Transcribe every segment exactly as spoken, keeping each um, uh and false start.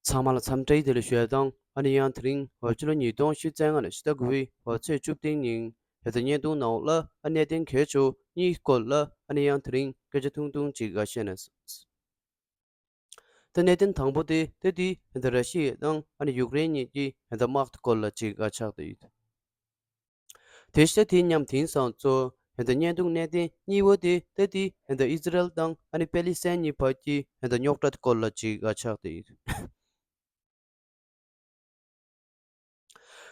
ཚང་མ་ལ་འཚམས་འདྲི་བདེ་ལེགས་ཞུ་ཡ་དང་། ཨ་ནི་ཡང་དེ་རིང་འོ་ཕྱི་ལོ་ཉིས་སྟོང་ཉི་ཤུ་རྩ་ལྔ་ནས་ཕྱི་ཟླ་དགུ་པའི་འོ་ཚེས་བཅུ་བདུན་ཉིན་ཧེ་ད་བརྙན་ཐུང་ནང་ལ་ཨ་གནད་དོན་གལ་ཆེ་བ་གཉིས་སྐོར་ལ་ཨ་ནི་ཡང་དེ་རིང་སྐད་ཆ་ཐུང་ཐུང་ཅིག་ཨ་བཤད་ན། ད་གནད་དོན་དང་པོ་དེ་ད་དེ་ཧེ་ད་ར་ཤི་ཡ་དང་ཨ་ནི་ཡུཀ་རེན་གཉིས་ཀྱི་ཧེ་ད་དམག་དེ་སྐོར་ལ་ཅིག་ཨ་ཆགས་བསྡད་ཡོད། དེ་བཞིན་དེ་མཉམ་དེང་སང་ཚོ་ཧེ་ད་བརྙན་ཐུང་གནད་དོན་གཉིས་པ་དེ་ད་དེ་ཧེ་ད་ཨི་ཛི་རལ་དང་ཨ་ནི་པེ་ལི་སི་ཐན་གཉིས་བར་གྱི་ཧེ་ད་རྙོག་དྲ་དེ་སྐོར་ལ་ཅིག་ཨ་ཆགས་བསྡད་ཡོད།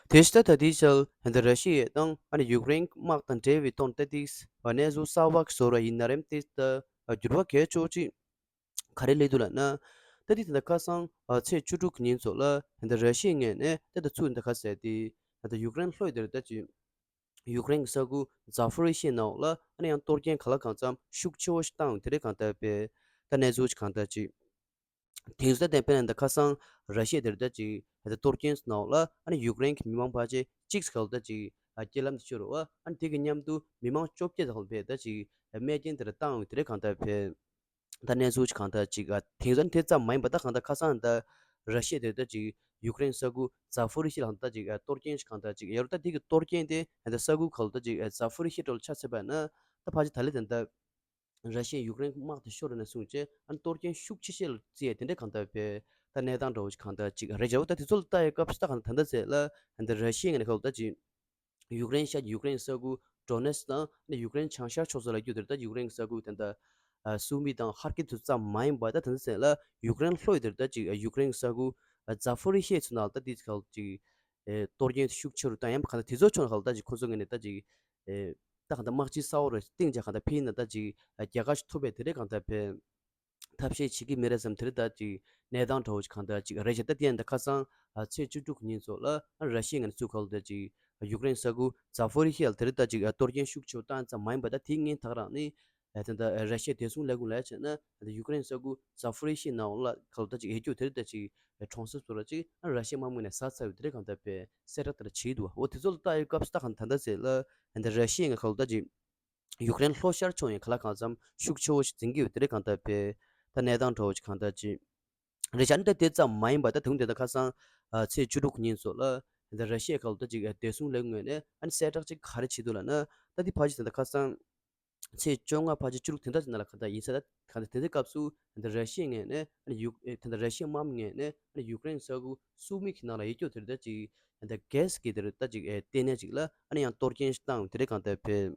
དེ་ཕྱི་ད་ལྟ་དེའི་ཆར་ད་ར་ཤི་ཡ་དང་ཨ་ནི་ཡུཀ་རེན་དམག་དང་འབྲེལ་བའི་ཐོག་ད་ཏིག་གནས་ཚུལ་གསར་པ་ཞིག་བཟོ་ར་ཡིན་ན་རེམ་ཏིག་ད་འགྱུར་བ་གལ་ཆེ་ཅིག་ག་རེ་སླེབས་འདུག་ལབ་ན། ད་ཏིག་ད་ལྟ་ཁ་སང་ཚེས་བཅུ་དྲུག་ཉིན་ཚོ་ལ་ད་ར་ཤི་ཡའི་ངོས་ནས་ད་ལྟ་ཚུར་ད་ཁ་ཟེར་ཏེ་ད་ཡུཀ་རེན་ལྷོ་ཡི་དེར་ད་ཅིག་ཡུཀ་རེན་གྱི་ས་ཁུལ་ཛ་ཕོ་རི་ཤི་ཡའི་ནང་ལ་ཨ་ནི་ཡང་གཏོར་སྐྱོན་གང་ལ་གང་འཚམ་ཤུགས་ཆེ་བོ་ཞིག་བཏང་ཡོད་དེ་རེད་གང་ལྟར་པས་ད་གནས་ཚུལ་ཞིག་གང་ལྟར་ཅིག་དེང་སང་ད་དཔེར་ན་ད་ཁ་སང་ར་ཤི་ཡ་དེར་ད་ཅིག་ད་གཏོར་སྐྱོན་ནང་ལ་ཨ་ནི་ཡུཀ་རེན་གྱི་མི་མང་ཕལ་ཆེར་གཅིག་ཙམ་ལ་ད་ཅིག་རྐྱེན་ལམ་དུ་ཤོར་བ། ཨ་ནི་དེ་གི་མཉམ་དུ་མི་མང་བཅོ་བརྒྱད་ཙམ་ལ་ད་ཅིག་རྨས་སྐྱོན་དེ་འདྲ་བཏང་ཡོད་དེ་རེད་གང་ལྟར་པས་ད་གནས་ཚུལ་ཞིག་གང་ལྟར་ཅིག་ཨ་དེང་སང་དེ་ཙམ་མ་ཡིན་པ་ད་གང་ལྟར་ཁ་སང་ད་ར་ཤི་ཡ་དེར་ད་ཅིག་ཡུཀ་རེན་ས་ཁུལ་ཛ་ཕོ་རི་ཤི་ལ་ད་ཅིག་ཨ་གཏོར་སྐྱོན་ཞིག་གང་ལྟར་ཅིག་ཡོད་རེད། ད་དེ་གི་གཏོར་སྐྱོན་དེ་ད་ས་ཁུལ་གང་ལ་ད་ཅིག་ཨ་ཛ་ཕོ་རི་ཤི་ཡ་འགྲོ་ལ་ཆ་མཚོན་པ་ན་ད་ཕལ་ཆེར་ད་ལན་ད་ལྟ་ར་ཤི་ཡ་ཡུཀ་རེན་དམག་དེ་ཤོར་ནས་བཟུང་བྱས་ཨ་ནི་གཏོར་སྐྱོན་ཤུགས་ཆེ་ཤོས་ལ་བརྩིས་ཡ་དེ་འདྲ་གང་ལྟར་པས་ད་གནས་སྟངས་འདྲ་བོ་ཞིག་གང་ལྟར་ཅིག་རེད་བྱ་བ། ད་དེ་ཚོ་ལ་ལྟ་ཡའི་སྐབས་སུ་ད་གང་ལྟར་ད་ལྟ་ཟེར་ལ་ད་ར་ཤི་ཡའི་ངོས་ནས་གང་ལྟར་ཅིག་ཡུཀ་རེན་ཤར་ཡུཀ་རེན་ས་ཁུལ་ཌོ་ནེ་སི་དང་ཨ་ནི་ཡུཀ་རེན་བྱང་ཤར་ཕྱོགས་སུ་ལ་རྒྱུ་དེར་ད་ཡུཀ་རེན་ས་ཁུལ་ད་ལྟ་སུ་མི་དང་ཧར་ཀི་དེ་ཙམ་མ་ཡིན་པ་ད་ད་ལྟ་ཟེར་ལ་ཡུཀ་རེན་ལྷོ་ཡི་དེར་ད་ཅིག་ཡུཀ་རེན་ས་ཁུལ་ཛ་ཕོ་རི་ཤི་ཡ་ཚོ་ནང་ལ་ད་དེ་གང་ཅིག་གཏོར་སྐྱོན་ཤུགས་ཆེ་རུ་བཏང་ཡང་གང་ལྟར་དེ་ཚོ་ཕྱོགས་ནས་གང་ལྟར་ད་ཅིག་ཁོ་ཚོ་ངོས་ནས་ད་ཅིག་ཨེ། ད་གང་ལྟར་དམག་སྤྱི་གསར་པ་རེ་བཏིང་བྱས་གང་ལྟར་ཕེབས་ན་ད་ཅིག་རྒྱལ་ཁ་ཞིག་ཐོབ་པའི་དེ་རེད་གང་ལྟར་ཕེབས། ཐབས་ཤེས་བྱེད་ཀྱི་མི་རེད་བསམ་དེ་རེད་ད་ཅིག་གནས་སྟངས་འདྲ་བོ་ཞིག་གང་ལྟར་ཅིག་རེད་བྱས། ད་དེ་ཡང་ད་ཁ་སང་ཚེས་བཅུ་དྲུག་ཉིན་ཚོ་ལ་ར་ཤི་ཡའི་ངོས་ནས་ཚུར་གང་ལྟར་ཅིག་ཡུཀ་རེན་ས་ཁུལ་ཛ་ཕོ་རི་ཤི་ཡ་དེ་རེད་ད་ཅིག་གཏོར་སྐྱོན་ཤུགས་ཆེ་བཏང་ཙམ་མ་ཡིན་པ་ད་དེའི་སྔོན་ད་ག་རང་ནི་ད་ལྟ་ར་ཤི་ཡ་བདེ་སྲུང་ལས་ཁུངས་ལ་བྱས་ན་ད་ཡུཀ་རེན་ས་ཁུལ་ཛ་ཕོ་རི་ཤི་ཡའི་ནང་ལ་གང་ལྟར་ཅིག་ཡོད་རྒྱུ་དེ་རེད་ད་ཅིག་གྲོང་གསེབ་ཚོ་ལ་ཅིག་ར་ཤི་ཡའི་དམག་མི་ནས་ཟ་ཚར་བའི་དེ་རེད་གང་ལྟར་པས་གསལ་བསྒྲགས་དེ་འདྲ་བྱས་འདུག་འོ་དེ་ཚོ་ལ་ལྟ་ཡི་སྐབས་སུ་ད་གང་ད་ལྟ་ཟེར་ལ་ད་ར་ཤི་ཡའི་ངོས་གང་ལྟར་ཅིག་ཡུཀ་རེན་ལྷོ་ཤར་ཕྱོགས་ཡང་གང་ལ་གང་འཚམ་ཤུགས་ཆེ་བོ་ཞིག་འཛིན་གྱི་ཡོད་དེ་རེད་གང་ལྟར་པས་ད་གནས་སྟངས་འདྲ་བོ་ཞིག་གང་ལྟར་ཅིག་རེད་བྱས་ན་ད་དེ་ཙམ་མ་ཡིན་པ་ད་དུང་དེ་ད་ཁ་སང་ཚེས་བཅུ་དྲུག་ཉིན་ཚོ་ལ་ད་ར་ཤི་ཡའི་གང་ལྟར་ཅིག་བདེ་སྲུང་ལས་ཁུངས་ནས་ཨ་ནི་གསལ་བསྒྲགས་ཅིག་ག་རེ་བྱས་འདུག་ལབ་ན་ད་དེ་ཕལ་ཆེར་ད་ཁ་སང་ཚེས་བཅོ་ལྔ་ཕལ་ཆེར་བཅུ་དྲུག་དེ་འདྲ་ཅིག་ནང་ལ་གང་ལྟར་ཡིན་ས་ད་གང་ལྟར་དེ་འདྲའི་སྐབས་སུ་ད་ར་ཤི་ཡའི་ངོས་ནས་ཨ་ནི་ཡུཀ་ཨེ་ད་ར་ཤི་ཡའི་དམག་མི་ངོས་ནས་ཨ་ནི་ཡུཀ་རེན་ས་ཁུལ་སུ་མི་གི་ནང་ལ་ཡོད་རྒྱུ་དེར་ད་ཅིག་ད་གྷེ་སི་གི་དེར་ད་ཅིག་ཨེ་ལྟེ་གནས་ཅིག་ལ་ཨ་ནི་ཡང་གཏོར་སྐྱོན་ཞིག་བཏང་དེ་རེད་གང་ལྟར་པས་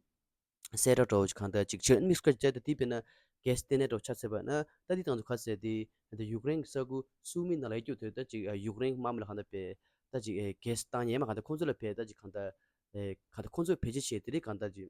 གསལ་བསྒྲགས་འདྲ་བོ་ཞིག་གང་ལྟར་ཅིག་བྱས་དམིགས་བཀར་བྱས་ད་དེ་དཔེར་ན་གྷེ་སི་ལྟེ་གནས་འདྲ་བོ་ཆ་མཚོན་པ་ན་ད་དེ་དང་དུ་ཁ་གསལ་དེ་ད་ཡུཀ་རེན་གི་ས་ཁུལ་སུ་མི་ནང་ལ་ཡོད་རྒྱུ་དེར་ད་ཅིག་ཡུཀ་རེན་དམག་མི་ལ་གང་ལྟར་པས་ད་ཅིག་ཨེ་གྷེ་སི་བཏང་ཉེས་མ་གང་ལྟར་ཁོང་ཚོ་ལ་ཕེ་ད་ཅིག་གང་ལྟར་ཨེ་གང་ལྟར་ཁོང་ཚོས་བེད་སྤྱོད་བྱས་དེ་རེད་གང་ལྟར་ཅིག་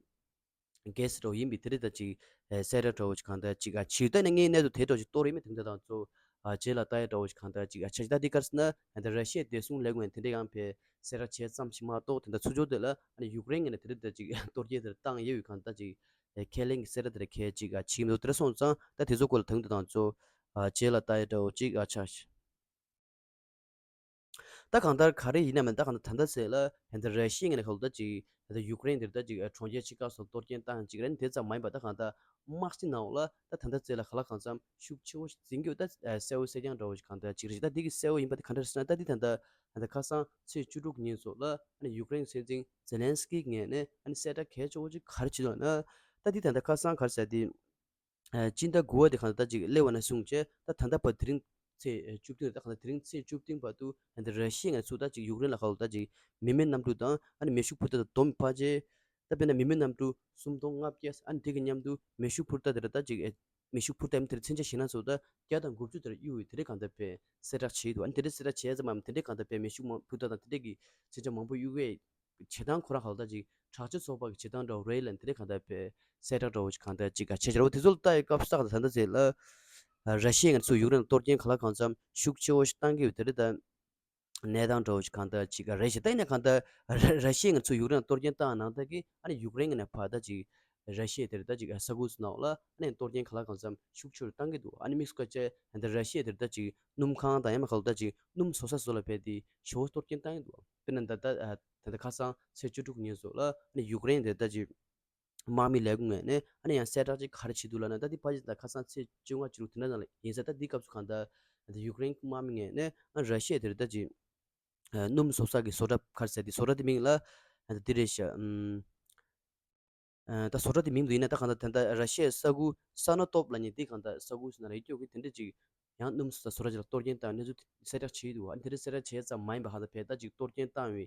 གྷེ་སི་འདྲ་བོ་ཡིན་པའི་དེ་རིང་ད་ཅིག་ཨེ་གསལ་བསྒྲགས་འདྲ་བོ་ཞིག་གང་ལྟར་ཅིག་ཨ་བྱས་ད་ནི་ངའི་གནས་ཚུལ་དེ་འདྲ་བོ་ཞིག་གཏོར་ཡིན་མིན་དེ་འདྲ་དང་གཙོ་ཨ་རྗེས་ལ་ལྟ་ཡ་འདྲ་བོ་ཞིག་གང་ལྟར་ཅིག་ཨ་ཆ་ཅིག་ད་འདི་གར་སོང་ན་ད་ར་ཤི་ཡའི་བདེ་སྲུང་ལས་ཁུངས་དེ་འདྲ་ཡང་ཕེ་གསལ་བསྒྲགས་བྱས་ཙམ་ཞིག་མ་གཏོགས་དེ་འདྲ་ཚུར་ཕྱོགས་དེ་ལ་ཨ་ནི་ཡུཀ་རེན་ངོས་ནས་དེ་འདྲ་ད་ཅིག་གཏོར་རྒྱག་དེ་འདྲ་བཏང་ཡོད་པའི་གང་ལྟར་ཅིག་ཨེ་ཁས་ལེན་གྱི་གསལ་བསྒྲགས་དེ་འདྲ་གལ་ཅིག་ཨ་བྱས་མི་འདུག་དེ་འདྲ་སོང་ཙང་ད་དེ་ཚོ་སྐོར་ལ་ད་འདི་དང་གཙོ་ཨ་རྗེས་ལ་ལྟ་ཡ་འདྲ་བོ་ཅིག་ཨ་ཆ་ཞིག་ད་གང་ལྟར་ག་རེ་ཡིན་ན་མིན་ད་གང་ལྟར་ད་ལྟ་ཟེར་ལ་ཧན་ད་ར་ཤི་ཡའི་ངོས་ནས་གང་ལྟར་ཅིག་ཧན་ད་ཡུཀ་རེན་འདིར་ད་ཅིག་གྲོང་ཁྱེར་ཆེ་ཁག་སོགས་གཏོར་སྐྱོན་བཏང་ཅིག་རེད། དེ་ཙམ་མ་ཡིན་པ་ད་གང་ལྟར་དམག་སྤྱི་ནང་ལ་ད་ད་ལྟ་ཟེར་ལ་ག་ལ་གང་འཚམ་ཤུགས་ཆེ་བོ་ཞིག་འཛིན་གྱི་ཡོད། ད་གསལ་བོ་གསལ་རྐྱང་འདྲ་བོ་ཞིག་གང་ལྟར་ཅིག་རེད། ད་འདི་གི་གསལ་བོ་ཡིན་པ་དེ་ག་འདྲ་ཟེར་ན་ད་འདི་ད་ལྟ་ཧན་ད་ཁ་སང་ཚེས་བཅུ་དྲུག་ཉིན་སོགས་ལ་ཡུཀ་རེན་སྲིད་འཛིན་ཛེ་ལན་སི་ཀི་ངོས་ནས་གསལ་བསྒྲགས་གལ་ཆེ་བོ་ཅིག་ག་རེ་བྱེད་འདུག་ན། ད་འདི་ད་ལྟ་ཁ་སང་ག་རེ་ཟེར་དེ། ཨ་སྤྱི་ཟླ་དགུ་པ་དེ་གང་ལྟར་ཅིག་སླེབས་པ་ནས་བཟུང་བྱས་ད་ད་ལྟ་བར་དེ་རིང་ཚེས་བཅུ་བདུན་རེད། ད་གང་ལྟར་དེ་རིང་ཚེས་བཅུ་བདུན་བར་དུ་ད་ར་ཤི་ཡ་ངོས་ནས་ཚུར་ད་ཅིག་ཡུཀ་རེན་ལ་གང་ལྟར་ཅིག་མི་མེད་གནམ་གྲུ་དང་ཨ་ནི་མེ་ཤུགས་འཕུར་མདའ་དང་བསྡོམས་ཕལ་ཆེར་ད་དཔེར་ན་མི་མེད་གནམ་གྲུ་སུམ་སྟོང་ལྔ་བརྒྱ། ཨ་ནི་དེ་གི་མཉམ་དུ་མེ་ཤུགས་འཕུར་མདའ་དེ་ར་ད་ཅིག་མེ་ཤུགས་འཕུར་མདའ་དེ་ར་མཚོན་ཆ་བཞག་ན་ཚུར་ད་བརྒྱ་དང་དགུ་བཅུ་དེ་ར་གཡུག་ཡོད་དེ་རེད་གང་ལྟར་པས་གསལ་བསྒྲགས་བྱས་འདུག་ཨ་ནི་དེ་འདྲའི་གསལ་བསྒྲགས་བྱས་ཙམ་མམ་དེ་འདྲའི་གང་ལྟར་པས་མེ་ཤུགས་མང་འཕུར་མདའ་དང་དེ་འདྲའི་གི་མཚོན་ཆ་མང་པོ་གཡུག་ཡས་བྱེད་སྟངས་ཁོ་རང་གང་ལྟར་ཅིག་དྲག་ཆས་ཚོགས་པ་གི་བྱེད་སྟངས་འདྲ་བོ་རེད་ལབ་དེ་འདྲའི་གང་ལྟར་པས་གསལ་བསྒྲགས་འདྲ་བོ་ཞིག་གང་ལྟར་ཅིག་ག་བྱས་བྱས་ར་བ་དེ་ཚོ་ལ་ལྟ་ཡི་སྐབས་སུ་ད་གང་ལྟར་ཟེར་ལ་ར་ཤི་ཡ་ངོས་ནས་ཚུར་ཡུཀ་རེན་ལ་གཏོར་སྐྱོན་གང་ལ་གང་འཚམ་ཤུགས་ཆེ་བོ་ཞིག་བཏང་གི་ཡོད་དེ་རེད། ད་གནས་སྟངས་འདྲ་བོ་ཞིག་གང་ལྟར་ཅིག་ག་རེད་ཤག་ད་ཡིན་ན་གང་ལྟར་ར་ཤི་ཡ་ངོས་ནས་ཚུར་ཡུཀ་རེན་ལ་གཏོར་སྐྱོན་བཏང་ནང་ལྟར་གི་ཨ་ནི་ཡུཀ་རེན་ངོས་ནས་ཕར་ད་ཅིག་ར་ཤི་ཡ་དེར་ད་ཅིག་ས་ཁུལ་ཚོ་ནང་ལ་ཨ་ནི་གཏོར་སྐྱོན་གང་ལ་གང་འཚམ་ཤུགས་ཆེ་རུ་བཏང་གི་འདུག་ཨ་ནི་དམིགས་སུ་བཀར་བྱས་ད་ར་ཤི་ཡ་དེར་ད་ཅིག་སྣུམ་ཁང་དང་ཡང་མིན་གང་ལ་ད་ཅིག་སྣུམ་བཟོ་ས་བཟོ་ལ་ཕེབས་ཏེ་ཞེ་པོ་གཏོར་སྐྱོན་བཏང་གི་འདུག་དཔེར་ན་ད་ལྟ་ད་ལྟ་ཁ་སང་ཚེས་བཅུ་དྲུག་ཉིན་སོགས་ལ་ཨ་ནི་ཡུཀ་རེན་དེར་ད་ཅིག་དམག་མི་ལས་ཁུངས་ངོས་ནས་ཨ་ནི་ཡང་གསལ་བསྒྲགས་ཅིག་ག་རེ་བྱེད་འདུག་ལབ་ན། ད་འདི་ཕལ་ཆེར་ད་ཁ་སང་ཚེས་བཅོ་ལྔ་བཅུ་དྲུག་དེ་འདྲ་ནང་ལ་ཡིན་ས། ད་འདི་སྐབས་སུ་གང་ལྟར་ ད་ཡུཀ་རེན་དམག་མི་ངོས་ནས་ཨ་ར་ཤི་ཡ་དེར་ད་ཅིག་ཨ་སྣུམ་བཟོ་ས་གི་བཟོ་གྲྭ་ག་རེ་ཟེར་དེ་བཟོ་གྲྭ་དེ་མིང་ལ་ཨ་ད་དེ་རེད་ཤག་ཨམ། ཨ་ད་བཟོ་གྲྭ་དེ་མིང་དུ་ཡིན་ན་ད་གང་ལྟར་ད་ལྟ་ར་ཤི་ཡའི་ས་ཁུལ་ས་ན་ཏོབ་ལབ་མཁན་དེ་གང་ལྟར་ས་ཁུལ་ཟེར་ན་རེད། སྐྱོ་གི་དེ་འདྲ་ཅིག་ཡང་སྣུམ་བཟོ་ས་བཟོ་གྲྭ་ཅིག་ལ་གཏོར་སྐྱོན་བཏང་གནས་ཚུལ་གསལ་བསྒྲགས་བྱས་འདུག་ཨ་དེ་འདྲ་གསལ་བསྒྲགས་བྱས་ཙམ་མ་ཡིན་པ་གང་ལྟར་བས་ད་ཅིག་གཏོར་སྐྱོན་བཏང་བའི་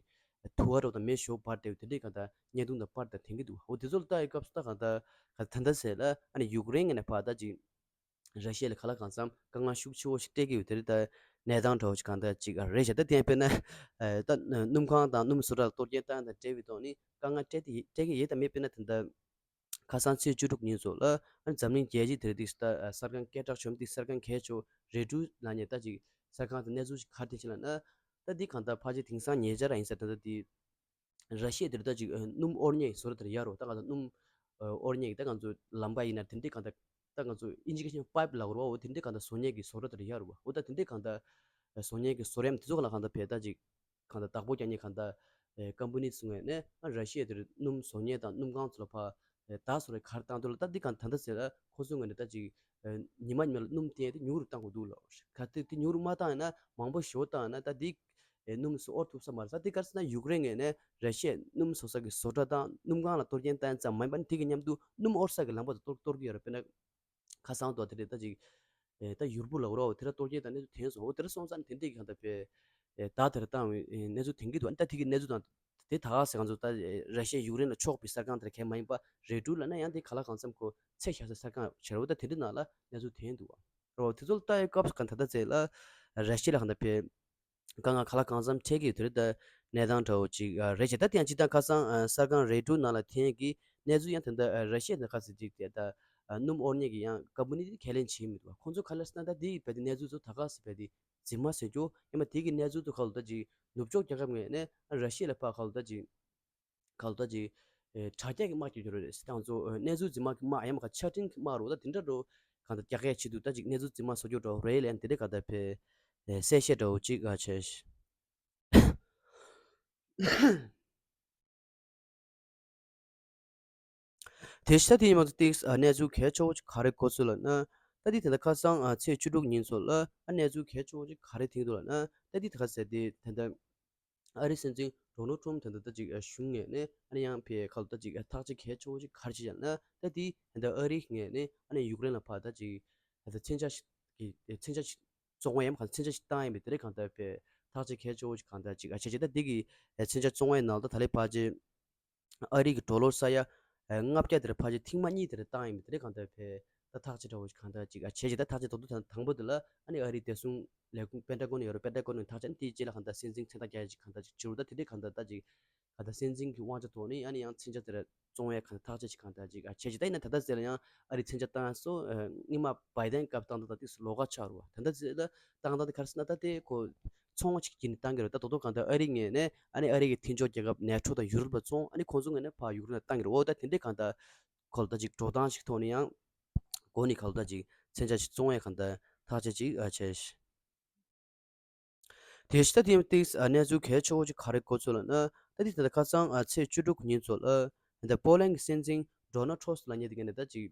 དུ་བ་རོ་དང་མེ་ཤོག་འབར་བསྡད་པའི་དེ་འདྲའི་གང་ལྟར་བརྙན་ཐུང་དང་པར་དང་ཐོན་གྱི་འདུག་འོ་དེ་ཚོ་ལ་ལྟ་ཡི་སྐབས་སུ་ད་གང་ལྟར་ག་ད་ལྟ་ཟེར་ལ་ཨ་ནི་ཡུཀ་རེན་ངོས་ནས་ཕར་ད་ཅིག་ར་ཤི་ཡ་ལ་ག་ལ་གང་འཚམ་དཀའ་ངལ་ཤུགས་ཆེ་བོ་ཞིག་སྤྲད་ཀྱི་ཡོད། དེ་རེད། ད་གནས་སྟངས་འདྲ་བོ་ཞིག་གང་ལྟར་ཅིག་རེད་ཤག་ད་དེ་ཡང་དཔེར་ན་ད་སྣུམ་ཁང་དང་སྣུམ་བཟོ་གྲྭ་ལ་གཏོར་སྐྱོན་བཏང་དང་འབྲེལ་བའི་ཐོག་ནས་དཀའ་ངལ་སྤྲད་དེ་སྤྲད་ཀྱི་ཡོད་དམ་མེད། དཔེར་ན་ད་ལྟ་ཁ་སང་ཚེས་བཅུ་དྲུག་ཉིན་ཚོ་ལ་ཨ་ནི་འཛམ་གླིང་རྒྱལ་སྤྱི་དེ་རེད། དེ་ད་གསར་ཁང་སྐད་གྲགས་ཆེན་པོ་དེ་གསར་ཁང་གལ་ཆེ་བོ་རེ་ཊོས་ལབ་མཁན་ད་ཅིག་གསར་ཁང་དེ་གནས་ཚུལ་ཞིག་ག་རེ་བཏོན་ཤག་ལབ་ན། ད་འདི་གང་ལྟར་ཕལ་ཆེར་དེང་སང་ཉེ་ཆར་ཡིན་ས་ད་ལྟ་དེ་ར་ཤི་ཡ་དེར་ད་ཅིག་ཨ་སྣུམ་དབོར་མཁན་གྱི་བཟོ་གྲྭ་དེར་ཡར་རོ། ད་གང་ལྟར་སྣུམ་ཨ་དབོར་མཁན་གྱི་ད་ང་ཚོ་ལམ་པ་ཡིན་ན་དེ་འདྲའི་གང་ལྟར་ད་ང་ཚོ་ཨིན་ཇི་སྐད་ཆ་པའིབ་ལབ་དགོས་རེད་བ། འོ་དེ་འདྲའི་གང་ལྟར་བཟོ་མཁན་གྱི་བཟོ་གྲྭ་དེར་ཡར་རོ་བ། འོ་ད་དེ་འདྲའི་གང་ལྟར་བཟོ་མཁན་གྱི་བཟོ་རིམ་དེ་ཚོ་གང་ལ་གང་ལྟར་བས་ད་ཅིག་གང་ལྟར་བདག་པོ་རྒྱག་མཁན་གང་ལྟར་ཨེ་ཀམ་པ་ནི་ཚོ་ངོས་ནས་ཨ་ར་ཤི་ཡ་དེར་སྣུམ་བཟོ་མཁན་དང་སྣུམ་ཁང་ཚོ་ལ་ཕར་ཨེ་ད་བཟོ་རེ་ག་རེ་བཏང་འདུག་ལ། ད་འདི་གང་ད་ལྟ་ཟེར་ལ་ཁོ་ཚོའི་ངོས་ནས་ད་ཅིག་ཨེ་ཉི་མ་ཉི་མ་ལ་སྣུམ་བཏོན་ཏེ་ཉུང་རུ་བཏང་དགོས་འདུག་ལ། ག་དེ་དེ་ཉུང་རུ་མ་བཏང་ཡིན་ན་མང་པོ་ཞེ་པོ་བཏང་ཡིན་ན་ད་འདི་ཨེ་སྣུམ་སོགས་དབོར་ཐུབ་ས་མ་རེད། ད་འདི་ག་རེ་ཟེར་ན་ཡུཀ་རེན་ངོས་ནས་ར་ཤི་ཡའི་སྣུམ་བཟོ་ས་གི་བཟོ་གྲྭ་དང་སྣུམ་ཁང་ལ་གཏོར་སྐྱོན་བཏང་ཙམ་མ་ཡིན་པར་དེ་གི་མཉམ་དུ་སྣུམ་དབོར་ས་གི་ལམ་པ་དང་གཏོར་གཏོར་གི་ཡོད་རེད། དཔེར་ན་ཁ་སང་དུ་དེ་རེད་ད་ཅིག་ཨེ་ད་ཡུར་བུ་ལབ་རོགས་དེ་ར་གཏོར་སྐྱོན་བཏང་གནས་ཚུལ་ཐོན་སོང་། འོ་དེ་ར་སོང་ཙང་དེ་འདྲའི་གང་ལྟར་བས་ཨེ་ད་དེ་ར་བཏང་བའི་ཨེ་གནས་ཚུལ་ཐོན་གི་འདུག་ཨ་ནི་ད་དེ་གི་གནས་ཚུལ་དང་དེ་ད་ག་ཟེར་ང་ཚོ་ད་ཨེ་ར་ཤི་ཡ་ཡུཀ་རེན་ལ་ཕྱོགས་པའི་གསར་ཁང་དེ་ར་གས་མ་ཡིན་པ་རེ་ཊོས་ལབ་ན་ཡང་དེ་ག་ལ་གང་འཚམ་ཁོ་ཚད་བཞག་སའི་གསར་ཁང་བྱས་རོགས། ད་དེ་འདྲའི་ནང་ལ་གནས་ཚུལ་ཐོན་འདུག་བ། རོ་དེ་ཚོ་ལ་ལྟ་ཡི་སྐབས་སུ་གང་ད་ལྟ་ཚེ་ལ་ར་ཤི་ཡ་ལ་གང་ལྟར་བས་དཀའ་ངལ་ག་ལ་གང་འཚམ་འཕྲད་ཀྱི་ཡོད། དེ་རེད། ད་གནས་སྟངས་འདྲ་བོ་ཅིག་ཨ་རེད་ཤག་ད་དེ་ཡང་སྤྱིར་བཏང་ཁ་སང་ཨ་གསར་ཁང་རེ་ཊོས་ནང་ལ་ཐོན་གྱི་གནས་ཚུལ་ཡང་དེ་འདྲ་ཨ་ར་ཤི་ཡ་ནས་ཁ་ཟེར་ཅིག་དེ་ད་ཨ་སྣུམ་དབོར་མཁན་གྱི་ཡང་ཀམ་པ་ནི་དེ་ཁས་ལེན་བྱས་མི་འདུག་ཁོང་ཚོ་ག་ལ་ཟེར་ན་ད་དེ་ཡི་བས་དེ་གནས་ཚུལ་ཚོ་ད་ག་ཟེར་བས་དེ་རྫུན་མ་ཟེར་རྒྱུ་ཡང་མ་དེ་གི་གནས་ཚུལ་དུ་ཁ་ལོ་ད་ཅིག་ནུབ་ཕྱོགས་རྒྱལ་ཁབ་ངོས་ནས་ཨ་ར་ཤི་ཡ་ལ་ཕར་ཁ་ལོ་ད་ཅིག་ག་ལ་ད་ཅིག་ཨེ་དྲ་རྒྱ་གི་དམག་རྒྱག་རྒྱུ་རེད་ཟེར། ད་ང་ཚོ་ཨེ་གནས་ཚུལ་རྫུན་མ་གི་དམག་ཡང་མ་ག་ཆ་འཕྲིན་གི་དམག་རོ་ད་དེ་འདྲ་རོ་གང་ལྟར་རྒྱག་ཡས་ཆེད་དུ་ད་ཅིག་གནས་ཚུལ་རྫུན་མ་བཟོ་རྒྱུ་འདྲ་བོ་རེད་ལན་དེ་འདྲ་ག་ད་ཕེ་ཨེ་གསལ་བཤད་འདྲ་བོ་ཅིག་ཨ་བྱས། དེ་ཤ་དེ་ཡིན་མ་ཚོ་ཏིག་ཨ་གནས་ཚུལ་གལ་ཆེ་བོ་ཅིག་ག་རེ་གོ་ཚུལ་ལ་ན། ད་དེ་དེ་འདྲ་ཁ་སང་ཨ་ཚེས་བཅུ་དྲུག་ཉིན་ཚོ་ལ་ཨ་གནས་ཚུལ་གལ་ཆེ་བོ་ཅིག་ག་རེ་ཐོན་འདུག་ལ་ན། ད་དེ་དེ་ག་ཟེར་དེ་དེ་འདྲ། ཨ་རིའི་སྲིད་འཛིན་ཌོ་ནལ་ཊམ་དེ་འདྲ་ད་ཅིག་གཞུང་ངོས་ནས་ཨ་ནི་ཡང་ཕའི་ཁ་ལོ་ད་ཅིག་ཐག་གཅོད་གལ་ཆེ་བོ་ཅིག་ག་རེ་བྱས་ཀྱང་ན་ད་དེ་ད་ཨ་རིའི་ངོས་ནས་ཨ་ནི་ཡུཀ་རེན་ལ་ཕར་ད་ཅིག་ད་མཚོན་ཆ་ཞིག་གི་མཚོན་ཆ་ཞིག་བཙོང་བ་ཡང་གང་མཚོན་ཆ་ཞིག་བཏང་ཡིན་པའི་དེ་རིང་གང་ལྟར་ཕའི་ཐག་གཅོད་གལ་ཆེ་བོ་ཅིག་གང་ལྟར་ཅིག་ཨ་བྱས་ཅིག་ད་དེ་གི་མཚོན་ཆ་བཙོང་བའི་ནང་ད་ད་ལས་ཕར་ཅིག་ཨ་རི་གི་ཌོ་ལར་ས་ཡ་ལྔ་བརྒྱ་དེར་ཕལ་ཆེར་ཐེངས་མ་གཉིས་དེར་བཏང་ཡིན་པ་དེ་རེད། གང་ལྟར་ཕེ་ད་ཐག་གཅོད་འདྲ་བོ་ཞིག་གང་ལྟར་ཅིག་ཨ་བྱས་ཅིག་ད་ཐག་གཅོད་དོག་དོག་དང་དང་པོ་དེ་ལ་ཨ་ནི་ཨ་རིའི་བདེ་སྲུང་ལས་ཁུངས་པེན་ཊ་གོན་ཡོད་རེད། པེན་ཊ་གོན་ནས་ཐག་གཅོད་དེའི་རྗེས་ལ་གང་ལྟར་སྲིད་འཛིན་མཚན་རྟགས་རྒྱག་ཡ་ཅིག་གང་ལྟར་ཅིག་བྱུང་རུ་ད་དེ་འདྲའི་གང་ལྟར་ད་ཅིག་གང་ལྟར་སྲིད་འཛིན་གྱི་དབང་ཆ་ཐོག་ནས་ཨ་ནི་ཡང་མཚོན་ཆ་དེ་ར་བཙོང་ཡ་གང་ལྟར་ཐག་གཅོད་ཅིག་གང་ལྟར་ཅིག་ཨ་བྱས་ཅིག་ད་ཡིན་ན་ད་ལྟ་ཟེར་ལ་ཡང་ཨ་རིའི་མཚོན་ཆ་བཏང་ཡ་སོ་སྔོན་མ་བྷའི་ཌེན་སྐབས་བཏང་ད་ད་དེ་ལོགས་ཀ་ཆགས་རུ་བ། ད་ལྟ་ཟེར་ལ་བཏང་ད་དེ་ག་རེ་ཟེར་ན་ད་དེ་ཁོ་ཚོང་བ་ཅིག་གིས་ནི་བཏང་གི་རེད། ད་དོ་དོ་གང་ལྟར་ཨ་རི་ངོས་ནས་ཨ་ནི་ཨ་རི་གི་མཐུན་ཕྱོགས་རྒྱལ་ཁབ་ནེ་ཊོ་དང་ཡུ་རོབ་ལ་བཙོང་། ཨ་ནི་ཁོང་ཚོ་ངོས་ནས་ཕར་ཡུཀ་རེན་ལ་བཏང་གི་རེད། འོ་ད་དེ་འདྲའི་གང་ལྟར་ཁོ་ལ་ད་ཅིག་འགྲོ་སྟངས་ཤིག་ཐོག་ནས་ཡང་སྒོ་ནས་ཁ་ལ་ད་ཅིག་མཚོན་ཆ་ཞིག་བཙོང་ཡས་གང་ལྟར་ཐག་གཅོད་ཅིག་ཨ་བྱས། དེ་ཤི་ད་དེ་ཡང་ཏིག་ཨ་གནས་ཚུལ་གལ་ཆེ་བོ་ཅིག་ག་རེ་གོ་ཚུལ་ལ་ན། ད་དེ་ད་ལྟ་ཁ་སང་ཨ་ཚེས་བཅུ་དྲུག་ཉིན་ཚོ་ལ་ད་པོ་ལན་གྱི་སྲིད་འཛིན་ཌོ་ནལ་ཊམ་ལབ་མཁན་དེ་ངོས་ནས་ད་ཅིག་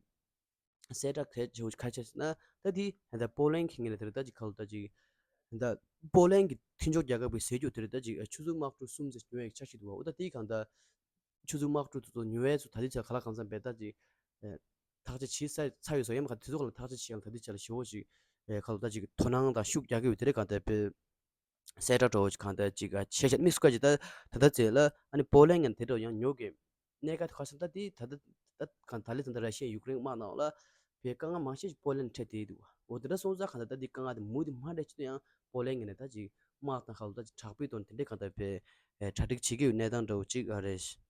གསལ་བསྒྲགས་གལ་ཆེ་བོ་ཞིག་ག་རེ་བྱས་ཟེར་ན། ད་དེ་ད་པོ་ལན་གྱི་ངོས་ནས་དེ་རེད། ད་ཅིག་ཁ་ལོ་ད་ཅིག་ད་པོ་ལན་གྱི་མཐུན་ཕྱོགས་རྒྱལ་ཁབ་ཀྱི་ཟེར་རྒྱུ་དེ་རེད། ད་ཅིག་ཆུ་མཛོད་དམག་གྲུ་གསུམ་ཙམ་ཉོ་ཡག་འཆར་གཞི་འདུག་བ། འོ་ད་དེའི་གང་ལྟར་ཆུ་མཛོད་དམག་གྲུ་དེ་ཚོ་ཉོ་ཡས་ཚོ་ད་ལྟའི་ཆར་ག་ལ་གང་འཚམ་བས་ད་ཅིག་ཐག་གཅོད་བྱས་ཚར་ཚར་ཡོད་ས་ཡོད་མ་ག་དེ་ཚོ་ག་ལ་ཐག་གཅོད་བྱས་ཡང་ད་ལྟའི་ཆར་ལ་ཞེ་བོ་ཞིག་ཁ་ལོ་ད་ཅིག་དོ་སྣང་དང་ཤུགས་རྒྱག་གི་ཡོད་དེ་རེད། གང་ལྟར་བས། གསལ་བསྒྲགས་འདྲ་བོ་ཞིག་གང་ལྟར་ཅིག་ཨ་བྱས་ཤག་དམིགས་སུ་བཀར་ཅིག་ད་ད་ལྟ་ཚེ་ལ་ཨ་ནི་པོ་ལན་ཡང་དེ་འདྲ་ཡང་ཉོ་གི་གནད་འགག་དེ་ག་རེ་ཟེར་ན། ད་དེ་ད་ལྟ་ད་གང་ད་ལས་ད་ལྟ་ར་ཤི་ཡ་ཡུཀ་རེན་དམག་ནང་ལ་བའི་དཀའ་ངལ་མང་ཤས་ཤིག་པོ་ལན་འཕྲད་དེ་འདུག་འོ་དེ་འདྲ་སོང་ཙང་གང་ལྟར་ད་དེ་དཀའ་ངལ་དེ་མུ་མཐུད་མ་འཕྲད་ཆེད་དུ་ཡང་པོ་ལན་ངོས་ནས་ད་ཅིག་དམག་དང་ག་ལ་ད་ཅིག་དྲག་པོའི་ཐོག་ནས་དེ་འདྲའི་གང་ལྟར་བའི་གྲ་སྒྲིག་བྱེད་ཀྱི་ཡོད་གནས་སྟངས་འདྲ་བོ་ཅིག་ཨ་རེད།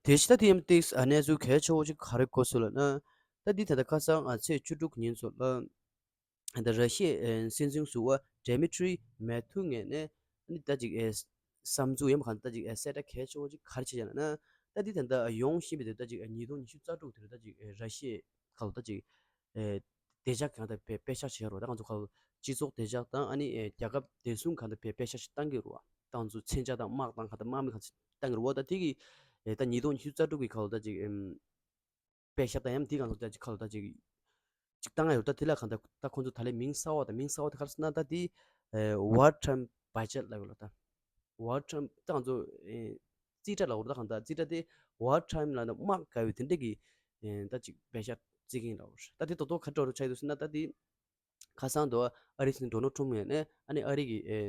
དེ་ཕྱི་ད་དེ་ཡང་ཏིག་ཨ་གནས་ཚུལ་གལ་ཆེ་བོ་ཅིག་ག་རེ་གོ་སོང་ལབ་ན། ད་འདི་ད་ལྟ་ཁ་སང་ཨ་ཚེས་བཅུ་དྲུག་ཉིན་ཚོ་ལ་ད་ར་ཤི་ཡའི་ཨ་སྲིད་འཛིན་ཟུར་པ་ཌི་མི་ཊི་རི་མེ་ཐུ་ངོས་ནས་ཨ་ནི་ད་ཅིག་ཨ་བསམ་ཚུལ་ཡང་མ་གང་ད་ཅིག་ཨ་གསལ་བསྒྲགས་གལ་ཆེ་བོ་ཅིག་ག་རེ་བྱས་ཀྱང་ལབ་ན། ད་འདི་ད་ལྟ་ཡོང་བཞིན་པའི་དེ་ད་ཅིག་ཨ་ཉིས་སྟོང་ཉི་ཤུ་རྩ་དྲུག་དེར་ད་ཅིག་ཨ་ར་ཤི་ཡའི་ཁ་ལ་ད་ཅིག་ཨེ་བདེ་འཇགས་གང་ལྟར་བེད་སྤེལ་ཤག་བྱེད་རོགས། ད་ང་ཚོ་ཁ་ལ་སྤྱི་ཚོགས་བདེ་འཇགས་དང་ཨ་ནི་ཨེ་རྒྱལ་ཁབ་བདེ་སྲུང་གང་ལྟར་བེད་སྤེལ་ཤག་ཞིག་བཏང་གི་རོགས། ད་ང་ཚོ་མཚོན་ཆ་དང་དམག་དང་གང་ལྟར་དམག་མི་གང་ལྟར་བཏང་གི་རོགས། ད་དེ་གི་ཨེ་ད་ཉིས་སྟོང་ཉི་ཤུ་རྩ་དྲུག་གི་ཁ་ལ་ད་ཅིག་ཨེམ་བེད་སྤེལ་ཤག་ད་ཡང་དེ་གང་ལྟར་ད་ཅིག་ཁ་ལ་ད་ཅིག་ བཏང་ཡོད། ད་དེ་ལ་གང་ལྟར་ད་ཁོང་ཚོ་ད་ལས་མིང་གསར་བ་དང་མིང་གསར་བ་དེ་ག་རེ་ཟེར་ན་ད་དེ་war time budget ལབ་ཡོད་ལ། ད་war time ད་ང་ཚོ་རྩིས་ཁྲ་ལབ་ཡོད་ད། གང་ལྟར་རྩིས་ཁྲ་དེ་war time ལ་ན་དམག་དགའ་བའི་དེ་འདྲས་ཀྱི་ད་ཅིག་པེ་ཤ་རྩིས་མཁན་ལབ་ཡོད། ད་དེ་ཏོག་ཏོག་ག་འདྲ་ཆགས་ཡོད་ཟེར་ན་ད་དེ་ཁ་སང་དུ་ཨ་རིའི་སྲིད་འཛིན་ཌོ་ནལ་ཊམ་ཡིན་ནས་ཨ་ནི་ཨ་རི་གི་ཨེ་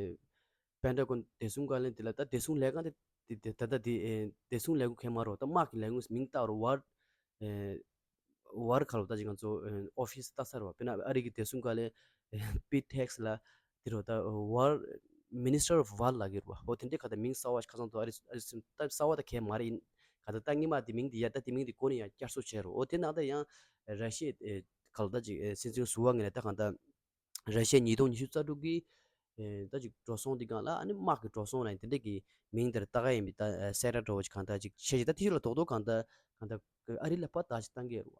པེན་ཊ་གོན་བདེ་སྲུང་བཀའ་བློན་དེ་ལ་ད་བདེ་སྲུང་ལས་ཁང་དེ་དེ་དེ་ད་ལྟ་དེ་ཨེ་བདེ་སྲུང་ལས་ཁུངས་ཁེ་མ་རོ་ད་དམག་གི་ལས་ཁུངས་མིང་བཏགས་རོ་ཝར་ཨེ་ཝར་ཁ་ལོ་ད་ཅིག་ང་ཚོ་ཨོ་ཕི་སི་ལྟ་ས་རོ། དཔེར་ན་ཨ་རི་གི་བདེ་སྲུང་བཀའ་བློན་པིཊ་ཧེག་སི་ལ་དེ་རོ་ད་ཝར་མི་ནི་སི་ཊར་ཨོཕ་ཝར་ལབ་ཀྱི་རོ། འོ་དེ་འདྲའི་ཁ་ད་མིང་གསར་བ་ཞིག་ཁ་སང་དུ་ཨ་རི་ཨ་རི་སྲིད་ད་གསར་བ་ད་གས་མ་རེད་ཡིན། ག་ད་ད་སྔོན་མ་དེ་མིང་དེ་ཡ་ད་དེ་མིང་དེ་གོ་ནས་ཡང་བསྐྱར་གསོ་བྱས་རོ། འོ་དེ་ནང་ད་ཡང་ར་ཤི་ཡའི་ཨེ་ག་ལ་ད་ཅིག་ཨེ་སྲིད་འཛིན་ཟུར་པ་ངོས་ནས་ད་གང་ལྟར་ར་ཤི་ཡ་ཉིས་སྟོང་ཉི་ཤུ་རྩ་དྲུག་གི་ཨེ་ད་ཅིག་འགྲོ་སོང་དེ་སྒང་ལ་ཨ་ནི་དམག་གི་འགྲོ་སོང་ལ་ཡང་དེ་འདྲ་གི་མིང་དེར་བཏགས་ཡ་ཡིན་པའི་ད་ཨེ་གསལ་བསྒྲགས་འདྲ་བོ་ཅིག་གང་ལྟར་ཅིག་བྱས་ཤིང་ད་དེ་ཤུགས་ལ་རྡོག་རྡོག་གང་ལྟར་གང་ལྟར་ཨ་རི་ལ་ཕར་ད་ཅིག་བཏང་གི་རེད་བ།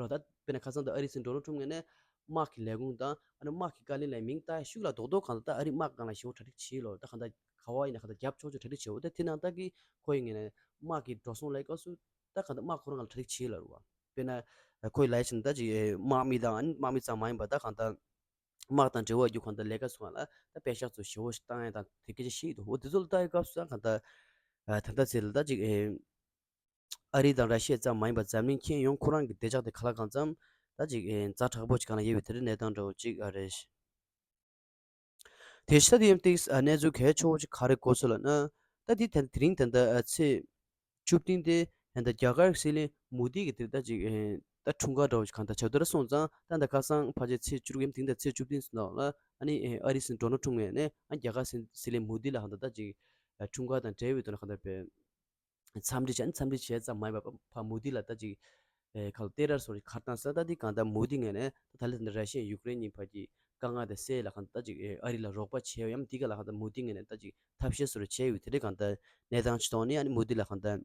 རོ་ད་དཔེར་ན་ཁ་སང་ད་ཨ་རི་སྲིད་འཛིན་ཌོ་ནལ་ཊམ་ངོས་ནས་དམག་གི་ལས་ཁུངས་དང་ཨ་ནི་དམག་གི་བཀའ་བློན་ལ་མིང་བཏགས་ཡ་ཤུགས་ལ་རྡོག་རྡོག་གང་ལྟར་ད་ཨ་རི་དམག་སྒང་ལ་ཞེ་པོ་གྲ་སྒྲིག་བྱས་ལོ། ད་གང་ལྟར་ག་བ་ཡིན་ན་གང་ལྟར་རྒྱབ་ཆོག་ཆོག་གྲ་སྒྲིག་བྱས་འོ། ད་དེ་ནང་ད་གི་ཁོ་ཡི་ངོས་ནས་དམག་གི་འགྲོ་སོང་ལས་སྐབས་སུ་ད་གང་ལྟར་དམག་ཁོ་རང་ལ་གྲ་སྒྲིག་བྱས་ལ་རུ་བ། དཔེར་ན་ཁོ་ཡི་ལས་བྱེད་ད་ཅིག་དམག་མི་དང་ཨ་ནི་དམག་མི་ཙམ་མ་ཡིན་པ་ད་གང་ལྟར་དམག་དང་འབྲེལ་བ་ཡོད་རྒྱུ་གང་ལྟར་ལས་ཀ་སོང་ལ་ད་པེ་ཤག་ཚོ་ཞེ་པོ་ཞིག་བཏང་ཡ་དང་དེ་སྐད་ཆ་བཤད་ཡོད་འདུག་འོ་དེ་ཚོ་ལ་ལྟ་ཡི་སྐབས་སུ་ད་གང་ལྟར་ད་ལྟ་ཚེ་ལ་ད་ཅིག་ཨ་རི་དང་ར་ཤི་ཡ་ཙམ་མ་ཡིན་པར་འཛམ་གླིང་ཁྱོན་ཡོངས་ཁོ་རང་གི་བདེ་འཇགས་དེ་ག་ལ་གང་འཚམ་ད་ཅིག་ཛ་དྲག་པོ་ཅིག་གང་ལ་ཡོད་པའི་དེ་འདྲའི་གནས་སྟངས་འདྲ་བོ་ཅིག་ཨ་རེད། དེ་ཕྱི་ད་དེ་ཡང་ཏིག་གནས་ཚུལ་གལ་ཆེ་བོ་ཅིག་ག་རེ་གོ་ཚུལ་ལ་ན་ད་དེ་ད་དེ་རིང་ད་ལྟ་ཚེས་བཅུ་བདུན་དེ་ད་རྒྱ་གར་སྲིད་བློན་མོ་དི་གི་དེ་ད་ཅིག་ད་འཁྲུངས་སྐར་འདྲ་བོ་ཅིག་གང་ལྟར་ཆགས་འདུག་ར་སོང་ཙང་ད་ད་ཁ་སང་ཕལ་ཆེར་ཚེས་བཅུ་དྲུག་ཡམ་དེ་ད་ཚེས་བཅུ་བདུན་ཙམ་ལ་ཨ་ནི་ཨ་རིའི་སྲིད་འཛིན་ཌོ་ནལ་ཊམ་ངོས་ནས་ཨ་རྒྱ་གར་སྲིད་སྲིད་བློན་མོ་དི་ལ་གང་ལྟར་ད་ཅིག་འཁྲུངས་སྐར་དང་འབྲེལ་བའི་ཐོག་ནས་གང་ལྟར་པའི་འཚམས་འདྲི་བྱས་ནས་འཚམས་འདྲི་བྱས་ཙམ་མ་ཡིན་པར་ཕ་མོ་དི་ལ་ད་ཅིག་ཨེ་ཁ་ལོ་ཏེ་རར་སོ་རི་ཁར་ཏང་ས་ད་དེ་གང་ལྟར་མོ་དི་ངོས་ནས་ད་ད་ལེ་ད་ར་ཤི་ཡ་ཡུཀ་རེན་གཉིས་བར་གྱི་དཀའ་ངལ་དེ་སེལ་ལ་གང་ལྟར་ད་ཅིག་ཨེ་ཨ་རི་ལ་རོགས་པ་བྱས་ཡམ་དེ་ག་ལ་གང་ལྟར་མོ་དི་ངོས་ནས་ད་ཅིག་ཐབས་ཤེས་སོ་རི་བྱས་ཡོད་དེ་རེད། གང་ལྟར་གནས་སྟངས་ཅི་ཐོག་ནས་ཨ་ནི་མོ་དི་ལ་གང་ལྟར་